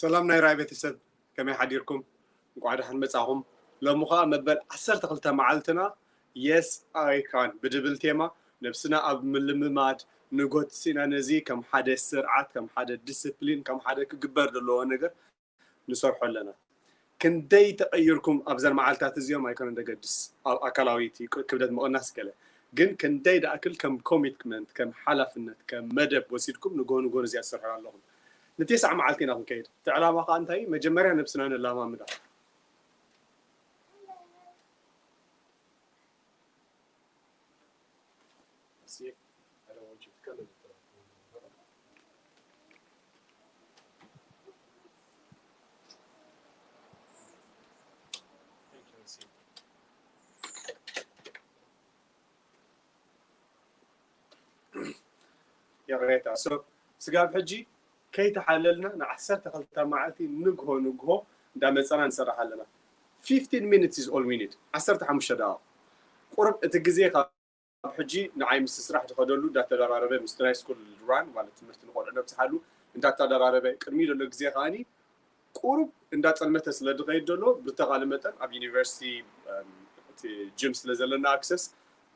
ሰላም ናይ ራይ ቤተሰብ፣ ከመይ ሓዲርኩም? እንቋዕ ደሓን መጻኹም። ሎሚ ኸኣ መበል ዓሰርተ ክልተ መዓልትና የስ ኣይ ካን ብድብል ቴማ ነብስና ኣብ ምልምማድ ንጎትሲና ነዚ ከም ሓደ ስርዓት፣ ከም ሓደ ዲስፕሊን፣ ከም ሓደ ክግበር ዘለዎ ነገር ንሰርሖ ኣለና። ክንደይ ተቐይርኩም ኣብዘን መዓልታት እዚኦም ኣይኮነን ደገድስ ኣብ ኣካላዊ እቲ ክብደት ምቕናስ ገለ፣ ግን ክንደይ ደኣክል ከም ኮሚትመንት፣ ከም ሓላፍነት፣ ከም መደብ ወሲድኩም ንጎ ንጎ ነዚኣ ትሰርሑ ኣለኹም። ንቴስዓ መዓልቲ ኢና ክንከይድ። እቲ ዕላማ ከዓ እንታይ እዩ? መጀመርያ ነብስና ነላማምዳ። ይቕሬታ። So፣ ስጋብ ሕጂ ከይተሓለልና ንዓሰርተ ክልተ መዓልቲ ንግሆ ንግሆ እንዳመፀና ንሰርሕ ኣለና። Fifteen minutes is all we need። ዓሰርተ ሓሙሽተ ደቂቕ። ቁሩብ እቲ ግዜ ካብ ሕጂ ንዓይ ምስ ስራሕ ዝኸደሉ እንዳተደራረበ፣ ምስቲ ናይ ስኩል ራን ማለት ትምህርቲ ንቆልዑ ነብፅሓሉ እንዳተደራረበ፣ ቅድሚ ዘሎ ግዜ ከዓኒ ቁሩብ እንዳፀልመተ ስለ ዝኸይድ ዘሎ፣ ብተኻለ መጠን ኣብ ዩኒቨርሲቲ፣ እም፣ እቲ ጅም ስለ ዘለና ኣክሰስ፣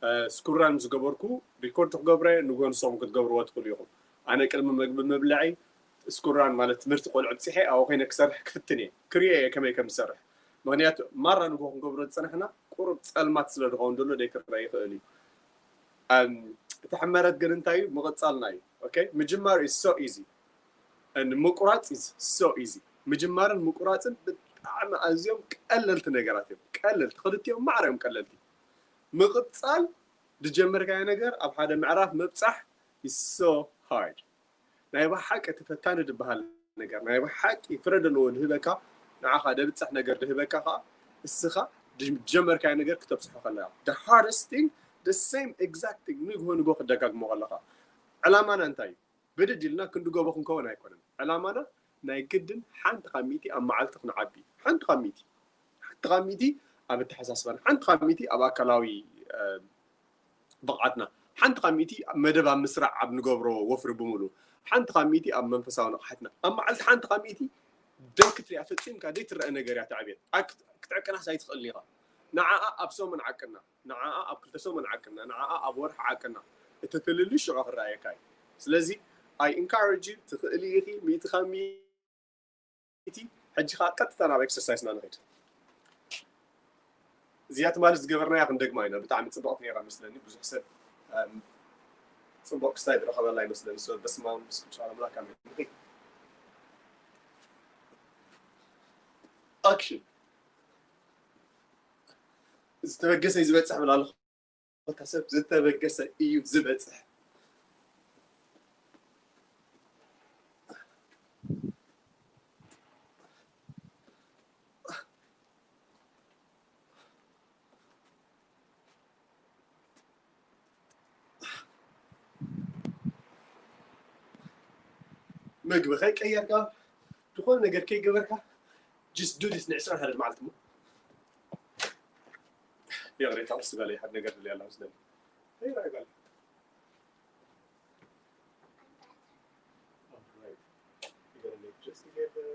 እ፣ ስኩል ራን ምስ ገበርኩ ሪኮርድ ክገብረ፣ ንጎ ንስኹም ክትገብርዎ ትኽእሉ ኢኹም። ኣነ ቅድሚ መግቢ ምብላዐይ ስኩል ራን ማለት ትምህርቲ ቆልዑ ኣብፂሐ ኣብኡ ኮይነ ክሰርሕ ክፍትን እየ፣ ክሪኦ እየ ከመይ ከም ዝሰርሕ። ምኽንያቱ ማራ ንጎ ክንገብሮ ዝፀናሕና ቁሩብ ፀልማት ስለ ዝኸውን ዘሎ ዘይክረአ ይኽእል እዩ። እም፣ እቲ ሕመረት ግን እንታይ እዩ? ምቕፃልና እዩ። ኦኬ? ምጅማር is so easy። And ምቁራፅ is so easy። ምጅማርን ምቁራፅን ብጣዕሚ ኣዝዮም ቀለልቲ ነገራት እዮም። ቀለልቲ፣ ክልቲኦም ማዕረ እዮም ቀለልቲ። ምቕፃል ዝጀመርካዮ ነገር ኣብ ሓደ ምዕራፍ ምብፃሕ is so hard። ናይ ብሓቂ እቲ ፈታኒ ዝበሃል ነገር፣ ናይ ብሓቂ ፍረ ዘለዎ ዝህበካ፣ ንዓኻ ደብፅሕ ነገር ዝህበካ ከዓ እስኻ ዝጀመርካዮ ነገር ክተብፅሖ ከለኻ። The hardest thing, the same exact thing፣ ንግሆ ንግሆ ክትደጋግሞ ከለኻ። ዕላማና እንታይ እዩ? ብድድ ኢልና ክንዲ ጎቦ ክንከውን ኣይኮነን። ዕላማና ናይ ግድን ሓንቲ ካብ ሚእቲ ኣብ መዓልቲ ክንዓቢ። ሓንቲ ካብ ሚእቲ። ሓንቲ ካብ ሚእቲ ኣብ ኣተሓሳስባና፣ ሓንቲ ካብ ሚእቲ ኣብ ኣካላዊ፣ እ፣ ብቕዓትና፣ ሓንቲ ካብ ሚእቲ ኣብ መደብ ኣብ ምስራዕ ኣብ ንገብሮ ወፍሪ ብምሉእ፣ ሓንቲ ካብ ሚእቲ ኣብ መንፈሳዊ ንቕሓትና፣ ኣብ መዓልቲ ሓንቲ ካብ ሚእቲ ደው ክትሪኣ ፈጺምካ ዘይትረአ ነገር እያ ትዕብየት። ኣክ-፣ ክትዕቅናስ ኣይትኽእልን ኢኻ። ንዓኣ ኣብ ሰሙን ዓቅና፣ ንዓኣ ኣብ ክልተ ሰሙን ዓቅና፣ ንዓኣ ኣብ ወርሒ ዓቅና፣ እቲ ፍልልይ ሽዑ ክረኣየካ እዩ። ስለዚ፣ I encourage you፣ ትኽእሊ ኢኺ፣ ሚእቲ ካብ ሚእቲ። ሕጂ ኸኣ ቀጥታ ናብ ኤክሰርሳይስና ንኸይድ። እዚኣ ትማሊ ዝገበርናያ ክንደግማ ኢና። ብጣዕሚ ጽብቕቲ ነይራ መስለኒ። ብዙሕ ሰብ፣ እም፣ ጽቡቕ ክስታይ ዝረኸበላ ይመስለኒ። So፣ በስመ ኣብ ወመንፈስ ቅዱስ ኣምላክ ኣሜን። ንኸይድ። ኣክሽን። ዝተበገሰ እዩ ዝበጽሕ ብላ ኣለኹ። ቦታ ሰብ ዝተበገሰ እዩ ዝበጽሕ። መግቢ ከይቀየርካ፣ ዝኾነ ነገር ከይገበርካ፣ just do this ንዕስራን ሓደን መዓልቲ እሞ። ይቕሬታ፣ ቁርሲ በለ፣ ሓደ ነገር ድልያ ኣላ መስለኒ። ይቕሬታ። All right. We're gonna make just together.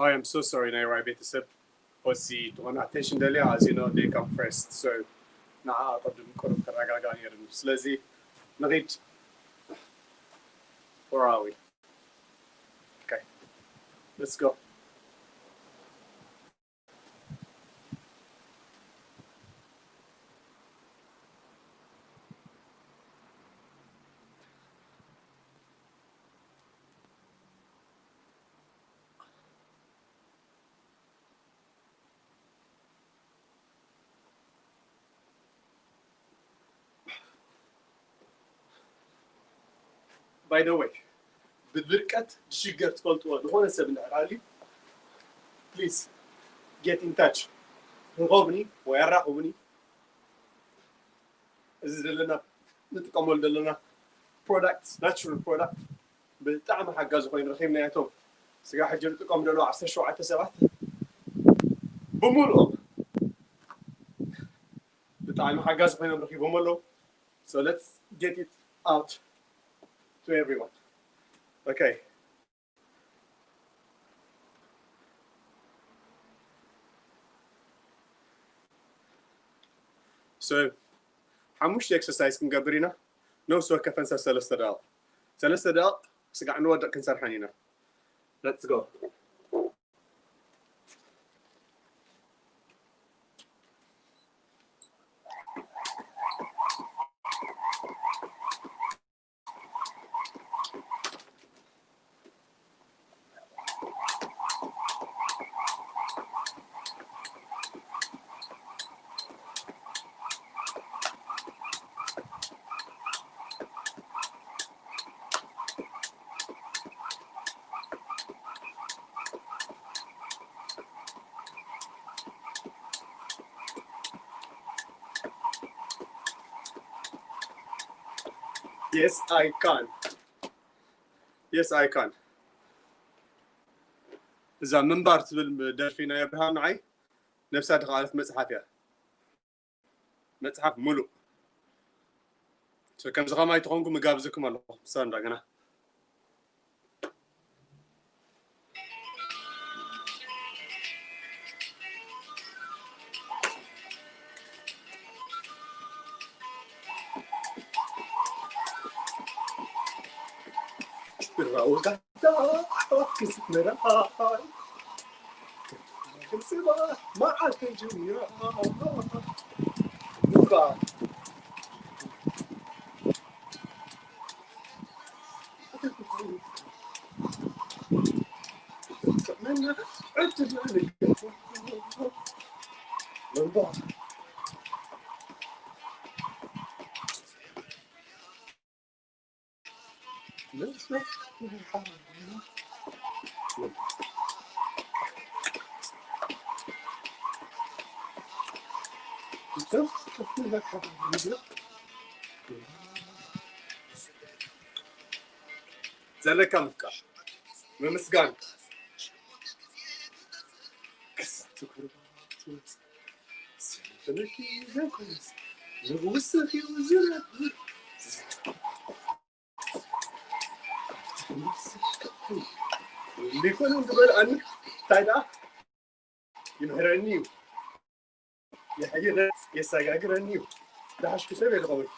I am so sorry ናይ ራይ ቤተሰብ። ኦሲ ዝኾነ ኣቴንሽን ደልያ፣ as you know, they come first. So ንዓ ኣቐድም ቁሩብ ክረጋጋእ ነይርኒ። ስለዚ ንኺድ። Where are we? Okay. Let's go. By the way, ብድርቀት ዝሽገር ትፈልጥዎ ዝኾነ ሰብ እንድሕር ሃልዩ፣ please get in touch፣ ርኸቡኒ ወይ ኣራኽቡኒ። እዚ ዘለና፣ ንጥቀመሉ ዘለና products፣ natural product፣ ብጣዕሚ ሓጋዚ ኮይኑ ረኺብናዮ። እቶም ስጋ ሕጂ ንጥቀም ዘለዉ ዓሰርተ ሸውዓተ ሰባት ብምሉኦም ብጣዕሚ ሓጋዚ ኮይኖም ረኺቦም ኣለዉ። So let's get it out to everyone. Okay. So ሓሙሽተ ኤክሰርሳይዝ ክንገብር ኢና። ነፍሲ ወከፈን ሰብ ሰለስተ ደቂቕ፣ ሰለስተ ደቂቕ ስጋዕ ንወድቕ ክንሰርሐን ኢና። Let's go. Yes, I can. Yes, I can. እዛ ምንባር ትብል ደርፊ ናይ ኣብርሃም ንዓይ ነብሳ ድኸኣለት መጽሓፍ እያ። መጽሓፍ ሙሉእ። So ከምዚ ከማይ ተኾንኩም እጋብዘኩም ኣለኹ። ምሳና እንደገና። ዘለካ ምፍቃር፣ ምምስጋን፣ ክሳብ ትኩር ዘይኮነስ ንውስኽ እዩ ዝነብር። ዘይኮነ ዝበልኣኒ እንታይ ደኣ ይምህረኒ እዩ። የሕይረ የሰጋግረኒ እዩ። ዝሓሽኩ ሰብ እየ ዝኸውን።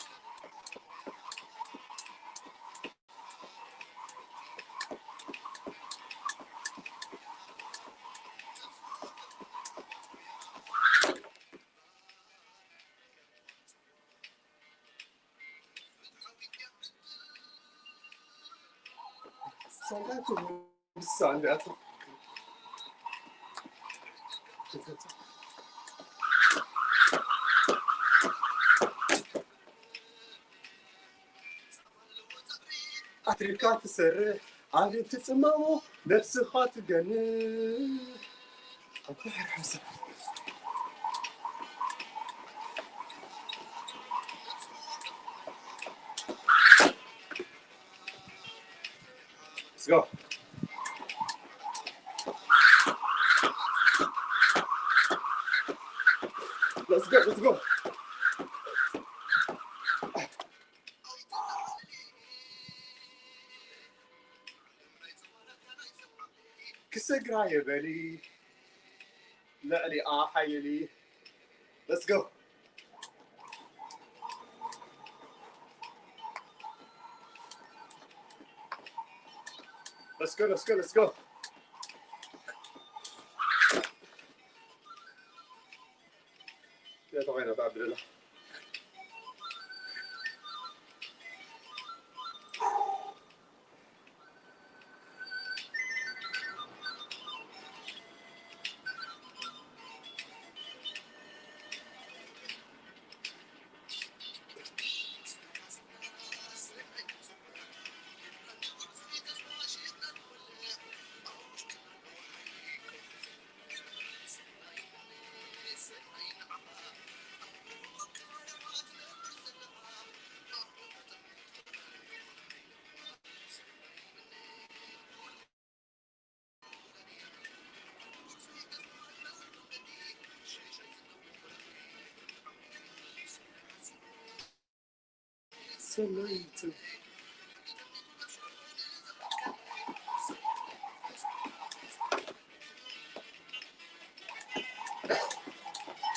ኣትሪካ ትሰርሕ፣ ኣብ ትጽመሞ ነብስኻ ትገንሕ። ኣብ ባሕሪ ሓሳብ። Let's go. Let's go, let's go. ስግራ የበሊ ልዕሊ ኣሓየሊ። Let's go. Let's go, let's go, let's go. يا طبعا بعد الله.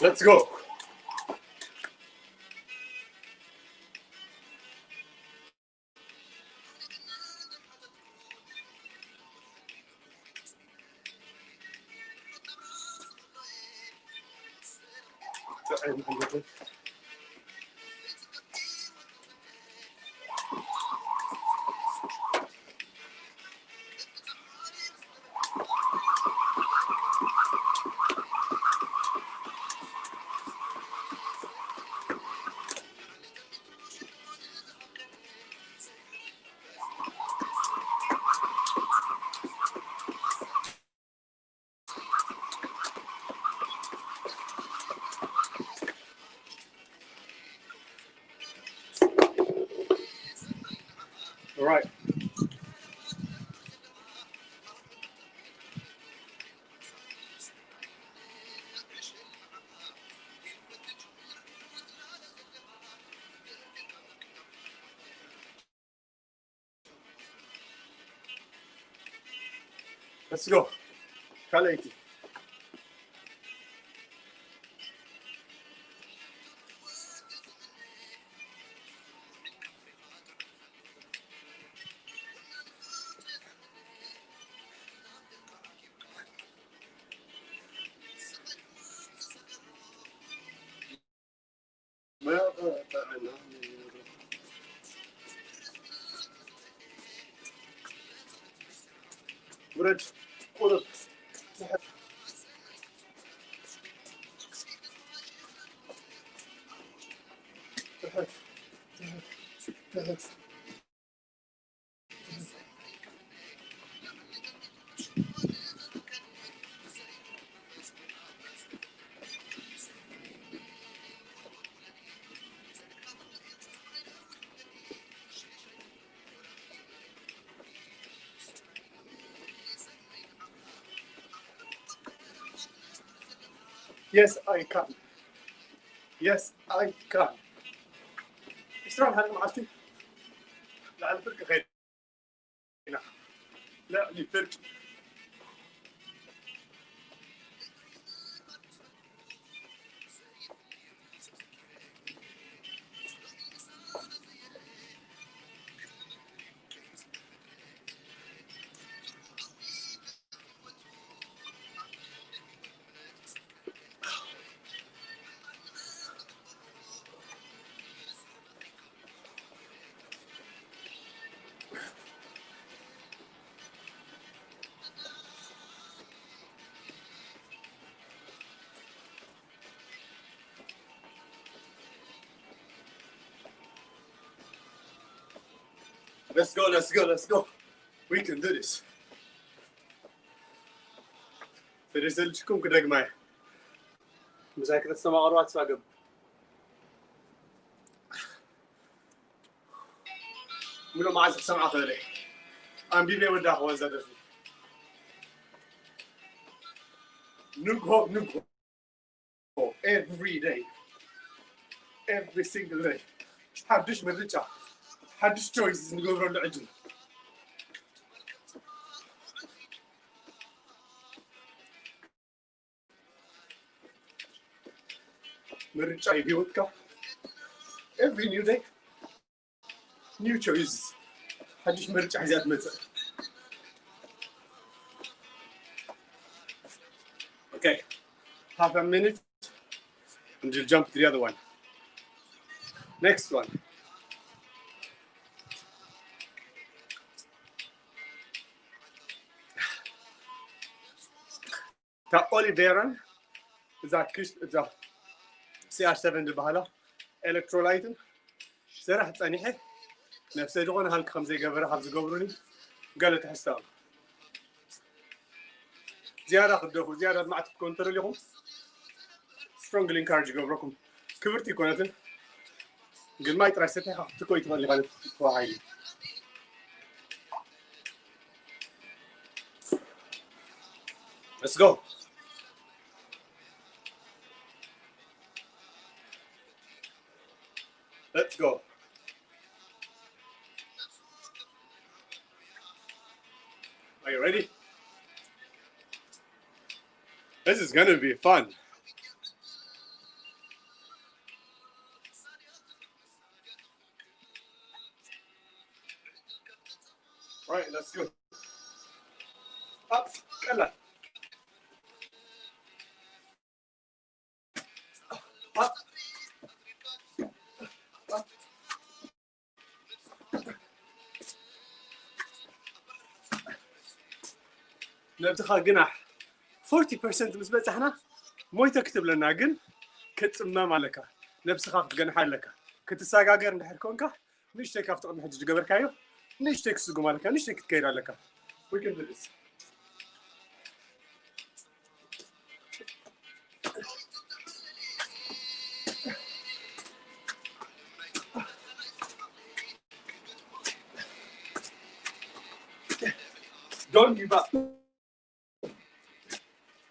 Let's go. All right. Let's go. ካልኣይቲ። ውረድ፣ ቁረብ፣ ትሕት፣ ትሕት፣ ትሕት፣ ትሕት። Yes, I can. Yes, I can. እስራን ሓደ መዓልቲ ላዕሊ ፍርቂ ከይድ ኢና። ላዕሊ ፍርቂ። Let's go, let's go, let's go. We can do this. ተደሰልችኩም ክደግማ እየ። ምሳይ ከተስተማቕርዋ ተስፋ ገብር። ሙሉእ መዓልቲ ክሰምዓ ክእል እየ። ኣንቢበ ወዳእኽዋ እዛ ደርፊ። ንግሆ ንግሆ፣ every day, every single day ሓድሽ ምርጫ፣ ሓድሽ choice ንገብረሉ ዕድል። ምርጫ እዩ ህይወትካ። Every new day, new choice. ሓድሽ ምርጫ ሒዛ ትመጽእ። Okay, half a minute and you'll jump to the other one. Next one. እታ ኦሊቬራን እዛ ክሽ እዛ ሲኣር ሰቨን ዝበሃላ ኤሌክትሮላይትን ስራሕ ጸኒሐ፣ ነብሰይ ዝኾነ ሃልክ ከም ዘይገበረ ካብ ዝገብሩኒ ገለ ትሕዝቶ ኣሎ። ዝያዳ ክትደፉ፣ ዝያዳ ማዕት ክትኮኑ ተደሊኹም፣ ስትሮንግሊ ኢንካሬጅ ይገብረኩም። ክብርቲ ይኮነትን፣ ግን ማይ ጥራይ ሰቲኻ ክትኮይ ትኽእል ኢኻ። ተባሂሉ። Let's go. Let's go. Are you ready? This is gonna be fun. All right, let's go. Up, ቀላል። Up. Up. ነብስኻ ግናሕ። ፎርቲ ፐርሰንት ምስ በጻሕና ሞይተ ክትብለና ግን ክትጽመም ኣለካ። ነብስኻ ክትገንሓ ኣለካ። ክትሰጋገር እንድሕር ኮንካ ንእሽተይ ካብቲ ቅድሚ ሕጂ ዝገበርካዮ ንእሽተይ ክትስጉም ኣለካ። ንእሽተይ ክትከይድ ኣለካ። We can do this. Don't give up.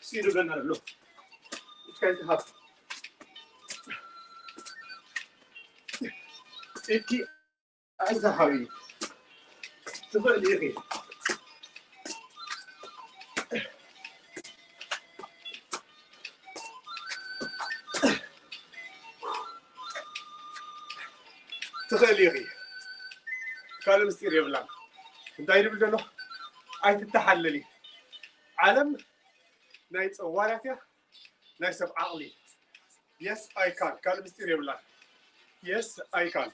ሲሉ ገና ኣሎ። It's going to happen. It keep ኣይዛሃቢ ትኽእል ኢኺ። ትኽእል ኢኺ። ካልእ ምስጢር የብላን። እንታይ ይብል ዘሎ? ኣይትተሓለሊ። ዓለም ናይ ጸዋራት እያ፣ ናይ ሰብ ዓቕሊ። Yes, I can። ካልእ ምስጢር የብላን። Yes, I can።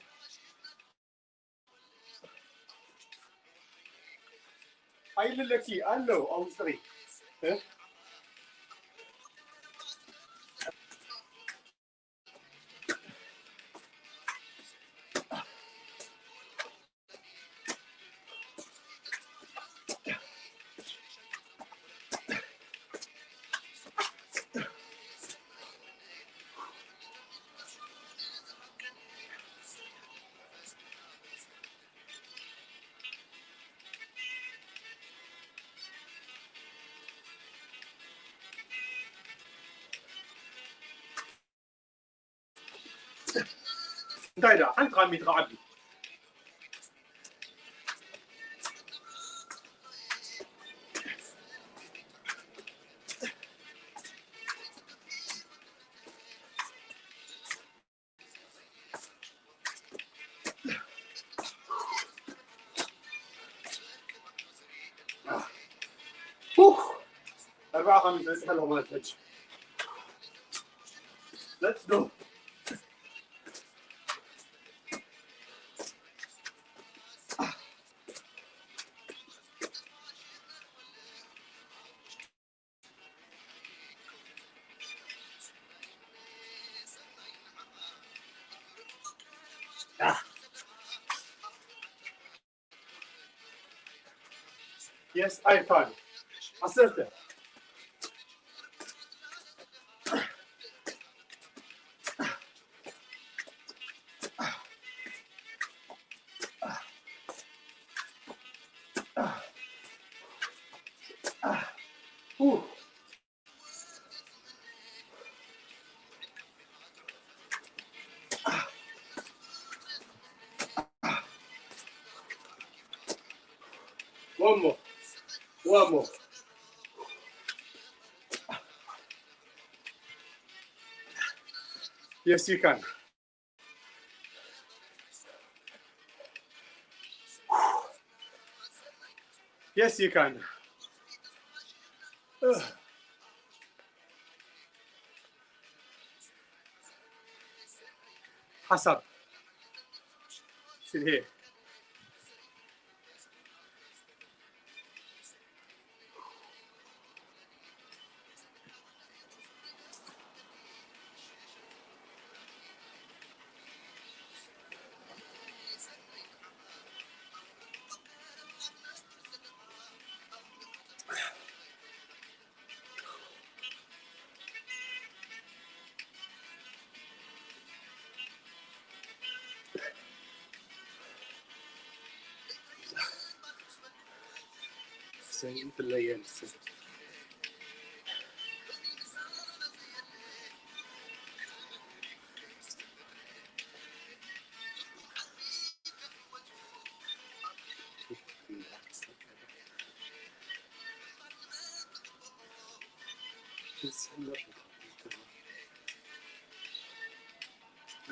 ኣይልለኪ ኣሎ ኣብ ውሽጥኺ። እ? እንታይ ደኣ ሓንቲ ካብ ሚእቲ ክዓቢ። ኡፍ፣ ኣርባዓ ካብ ሚእቲ በጺሐ ኣለኹ ማለት ሕጂ። Let's go. Ah. Yes, I can. ዓሰርተ። One more. One more. Yes, you can. Yes, you can. Ugh. Hasab. Sit here.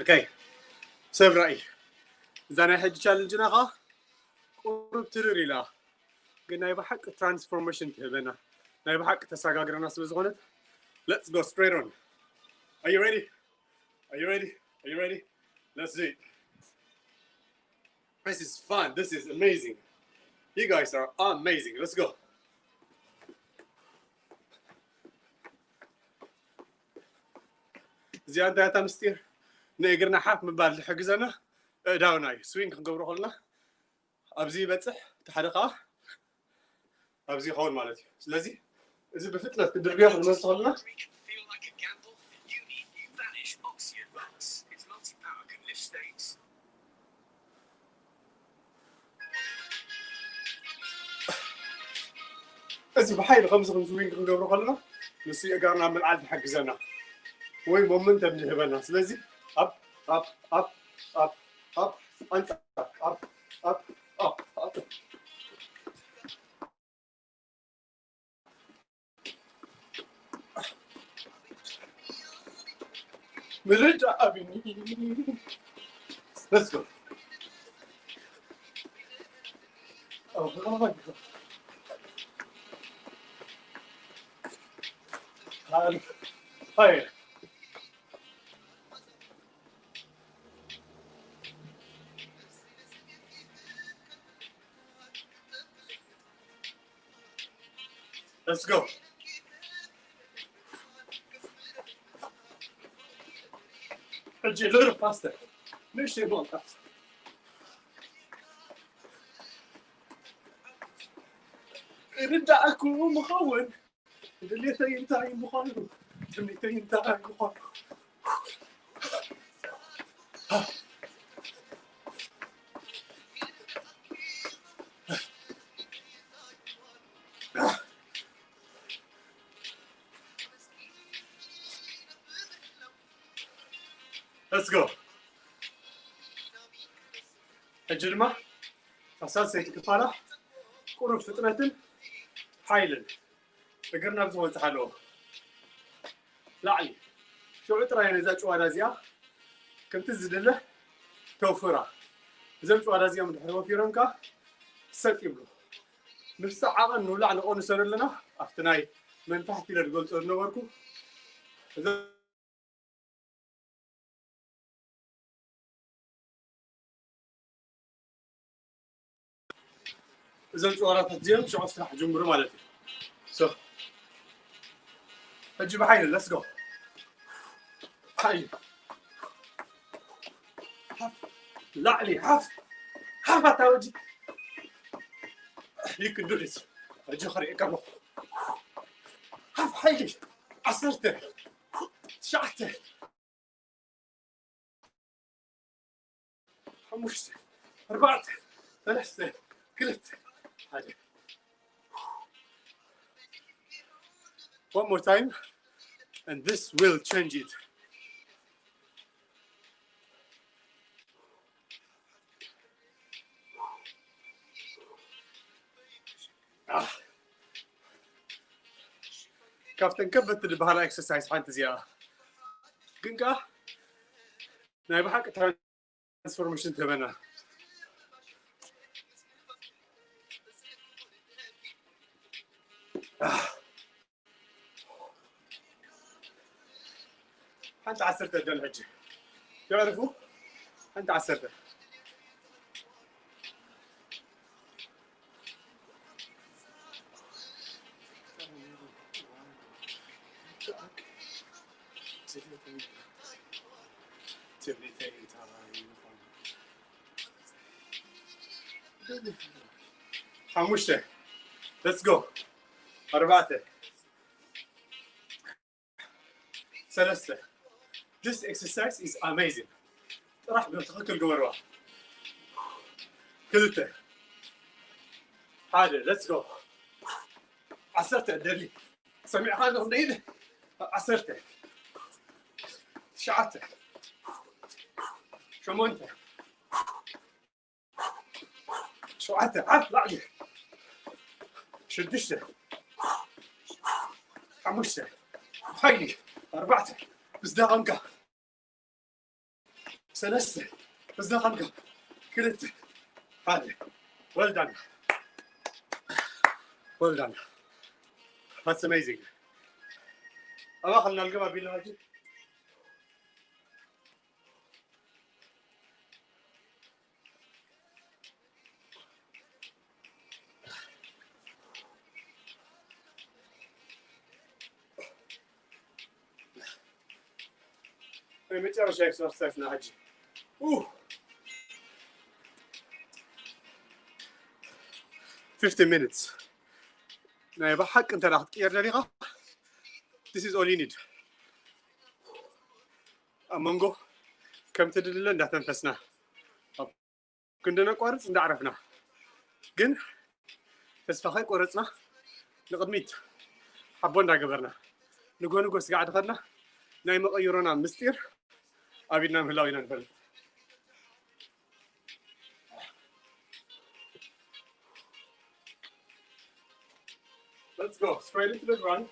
Okay. ሰብ ራእይ እዛ ናይ ሕጂ ቻለንጅና ኸዓ ቁሩብ ትርር ኢላ ግን ናይ ብሓቂ ትራንስፎርሜሽን ትህበና ናይ ብሓቂ ተሰጋግረና ስለ ዝኾነት let's go straight on. Are you ready? Are you ready? Are you ready? Let's do it. This is fun. This is amazing. You guys are amazing. Let's go. እዚኣ እንታይ እታ ምስጢር ንእግርና ሓፍ ምባል ዝሕግዘና እዳውና እዩ። ስዊንግ ክንገብሮ ከለና ኣብዚ ይበፅሕ፣ እቲ ሓደ ከዓ ኣብዚ ይኸውን ማለት እዩ። ስለዚ እዚ ብፍጥነት ክድርብዮ ክንመልስ ከለና እዚ ብሓይሊ ከምዚ ከም ስዊንግ ክንገብሮ ከለና ንሱ የጋርና ምልዓል ትሕግዘና ወይ ሞመንተም ዝህበና። ስለዚ ኣብ ኣብ ኣብ ኣብ ኣብ ኣንጻር ኣብ ኣብ ኣብ ኣብ ምርጫ ኣብኒ። Let's go. Oh my God. Hi. Let's go. ሕጂ ልር ፓስተር ንእሽተይ መውጣት ርዳእኩ ምኸውን ድሌተይ እንታይ ምዃኑ ትምኒተይ እንታይ ምዃኑ Let's go. ሕጂ ድማ ሳልሰይቲ ክፋላ ቁሩብ ፍጥነትን ሓይልን እግርና ብዝበፅሕ ኣለዎ። ላዕሊ ሽዑ ጥራይ ነዛ ጭዋዳ እዚኣ ከምቲ ዝድለ ተውፍራ። እዞም ጭዋዳ እዚኦም ድሕሪ ወፊሮም ከዓ ሰጥ ይብሉ። ንሳ ዓቐን ንውላዕ ንቐንሶ ዘለና ኣብቲ ናይ መንፋሕቲ ኢለ ዝገልፆ ዝነበርኩ እዞም ጨዋራታት እዚኦም ሽዑ ስራሕ ጀምሩ ማለት እዩ። So፣ ሕጂ ብሓይሊ let's go። ሓይሊ ሓፍ ላዕሊ ሓፍ ሓፍ ኣታ ወዲ you can do this። ሕጂ ክርእየካ ኣለኹ። ሓፍ ሓይሊ ዓሰርተ ትሽዓተ ሓሙሽተ ኣርባዕተ ሰለስተ ክልተ ሓደ One more time and this will change it. Ah. ካብተን ከበድቲ ዝበሃላ ኤክሰርሳይዝ ሓንቲ እዚኣ ግን ከዓ ናይ ብሓቂ ትራንስፎርሜሽን ትህበና። ሓንቲ ዓሰርተ ደን ሕጂ የዕርፉ። ሓንቲ ዓሰርተ። ሓሙሽተ። Let's go. ኣርባዕተ። ሰለስተ። This exercise is amazing. ጥራሕ ብትኽክል ግበርዋ። ክልተ። ሓደ። Let's go. ዓሰርተ። ደሊ ሰሚዕካ ኣለኹ ደይደ። ዓሰርተ። ትሽዓተ። ሸሞንተ። ሸውዓተ። ዓፍ ላዕሊ። ሽዱሽተ። ሓሙሽተ። ሓይሊ። ኣርባዕተ። ምስ ደኸምካ። ሰለስተ። ምስ ደኸምካ። ክልተ። ሓደ። Well done. Well done. That's amazing. ኣባኸልና ልገባ ቢልና ሕጂ። ናይ መጨረሻ ኤክሰርሳይስ ና ሕጂ። ኡ። fifty minutes ናይ ብሓቂ እንተ ክትቅየር ደሊኻ፣ this is all you need። ኣብ መንጎ ከምቲ ድልለ እንዳተንፈስና፣ ኣብ ክንዲ ነቋርጽ እንዳዕረፍና፣ ግን ተስፋ ከይቆረጽና ንቕድሚት ሓቦ እንዳገበርና፣ ንጎ ንጎ ስጋዕ ድኸድና፣ ናይ መቐይሮና ምስጢር ኣብ ኢድና ምህላው ኢና ንፈልጥ። Let's go. Straight into the ground.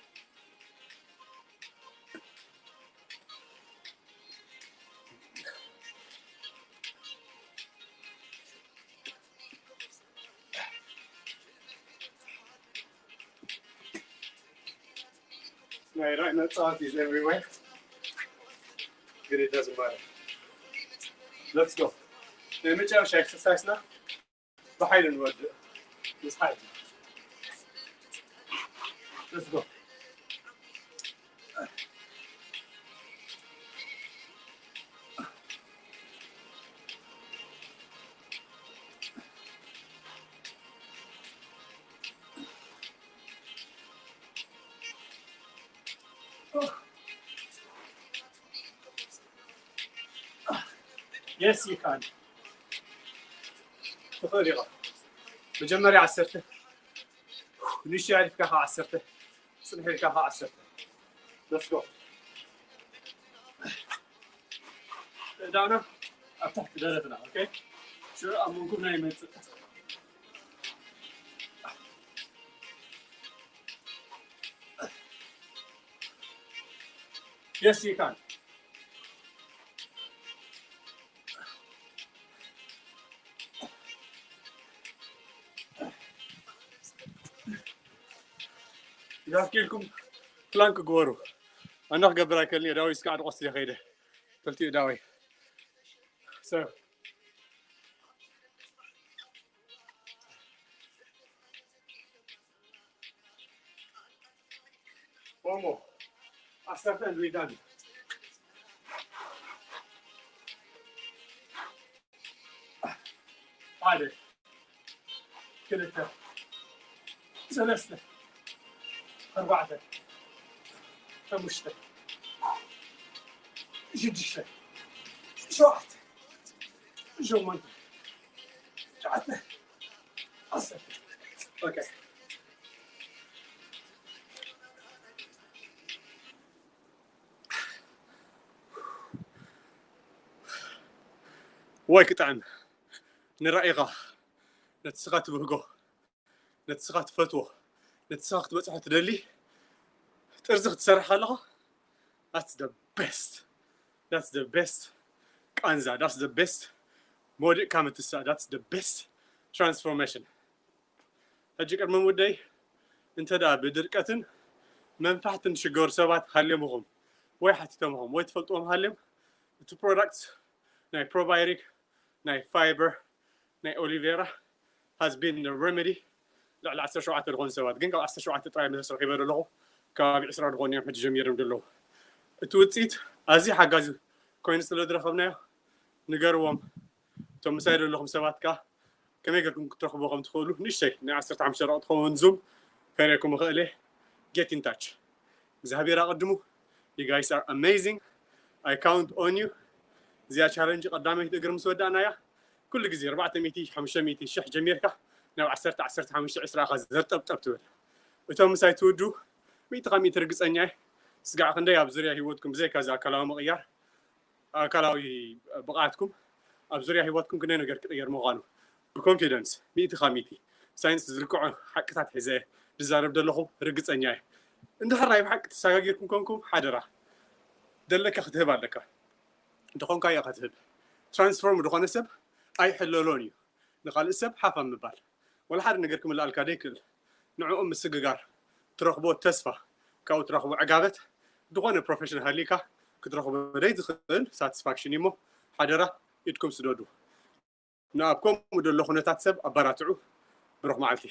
ናይ ራእይ መጻወቲ is everywhere. But it doesn't matter. Let's go. ናይ መጨረሻ ኤክሰርሳይስና ብሓይሊ ንወድእ። ምስ ሓይሊ። Let's go. Yes, you can. ትኽእል ኢኻ። መጀመርያ ዓሰርተ፣ ንእሽተይ ኣዕሪፍካ ከዓ ዓሰርተ፣ ጽንሕ ኢልካ ከዓ ዓሰርተ። Let's go። እዳና ኣብ ታሕቲ ደረትና፣ ኦኬ? ሽዑ ኣብ መንጎና ይመጽእ። Yes, you can. ኢዛ ክኢልኩም ፕላንክ ግበሩ። ኣነ ክገብር ኣይከልን እየ፣ ዳዊት እስካዕ ድቆስ እየ ከይደ። ክልቲኡ ዳዊ። So፣ One more. ዓሰርተ and we're done. ሓደ፣ ክልተ፣ ሰለስተ፣ ኣርባዕተ፣ ሓሙሽተ፣ ሽዱሽተ፣ ሸውዓተ፣ ሸሞንተ፣ ትሽዓተ፣ ዓሰርተ። ኦኬ። ዋይ ክጥዕም። ንራኢኻ፣ ነቲ ስኻ ትብህጎ፣ ነቲ ስኻ ትፈትዎ፣ ነቲ ስኻ ክትበጽሖ ትደሊ ጥርዚ ክትሰርሕ ኣለኻ። That's the best. That's the best. ቃንዛ that's the best መውዲቕካ ምትሳእ that's the best transformation ሕጂ ቅድሚ ምውደይ እንተ ደኣ ብድርቀትን መንፋሕትን ሽገሩ ሰባት ሃልዮምኹም ወይ ሓቲቶምኹም ወይ ትፈልጥዎም ሃልዮም እቲ product ናይ probiotic ናይ fiber ናይ ኦሊቬራ has been the remedy ልዕሊ ዓሰርተ ሸውዓተ ዝኾኑ ሰባት ግን ካብ ዓሰርተ ሸውዓተ ጥራይ መሰስ ረኪበ ዘለኹ ከባቢ ዕስራ ዝኾኑ እዮም ሕጂ ጀሚሮም ዘለዉ እቲ ውፅኢት ኣዝዩ ሓጋዚ ኮይኑ ስለ ዝረኸብናዮ ንገርዎም እቶም ምሳይ ዘለኹም ሰባት ከ ከመይ ገርኩም ክትረኽብዎ ከም ትኽእሉ ንእሽተይ ናይ ዓሰርተ ሓሙሽተ ደቂ ትኸውን ዙም ከርእየኩም እኽእል እየ get in touch እግዚኣብሔር ኣቐድሙ you guys are amazing I count on you እዚኣ challenge ቀዳመይቲ እግሪ ምስ ወዳእናያ ኩሉ ግዜ ኣርባዕተ ሚእቲ ሓሙሽተ ሚእቲ ሽሕ ጀሚርካ ናብ ዓሰርተ ዓሰርተ ሓሙሽተ ዕስራ ኢኻ ዘርጠብጠብ ትብል እቶም ምሳይ ትውዱ ሚእቲ ካብ ሚእቲ ርግፀኛ እየ ስጋዕ ክንደይ ኣብ ዙርያ ህይወትኩም ብዘይካ እዚ ኣካላዊ ምቕያር ኣካላዊ ብቕዓትኩም ኣብ ዙርያ ህይወትኩም ክንደይ ነገር ክቕየር ምዃኑ ብኮንፊደንስ ሚእቲ ካብ ሚእቲ ሳይንስ ዝልክዖ ሓቅታት ሒዘ ዝዛረብ ዘለኹ ርግፀኛ እየ እንድሕር ናይ ብሓቂ ተሰጋጊርኩም ኮንኩም ሓደራ ደለካ ክትህብ ኣለካ እንተኾንካዮ ክትህብ ትራንስፎርም ዝኾነ ሰብ ኣይሕለሎን እዩ ንኻልእ ሰብ ሓፋ ምባል ወላ ሓደ ነገር ክምልኣልካ ደይክእል ንዕኡ ምስግጋር ትረኽቦ ተስፋ ካብኡ ትረኽቦ ዕጋበት ዝኾነ ፕሮፌሽን ሃሊካ ክትረኽቦ ደይ ትኽእል ሳቲስፋክሽን እሞ ሓደራ ኢድኩም ስደዱ ንኣብ ከምኡ ደሎ ኩነታት ሰብ ኣባራትዑ ብሩኽ መዓልቲ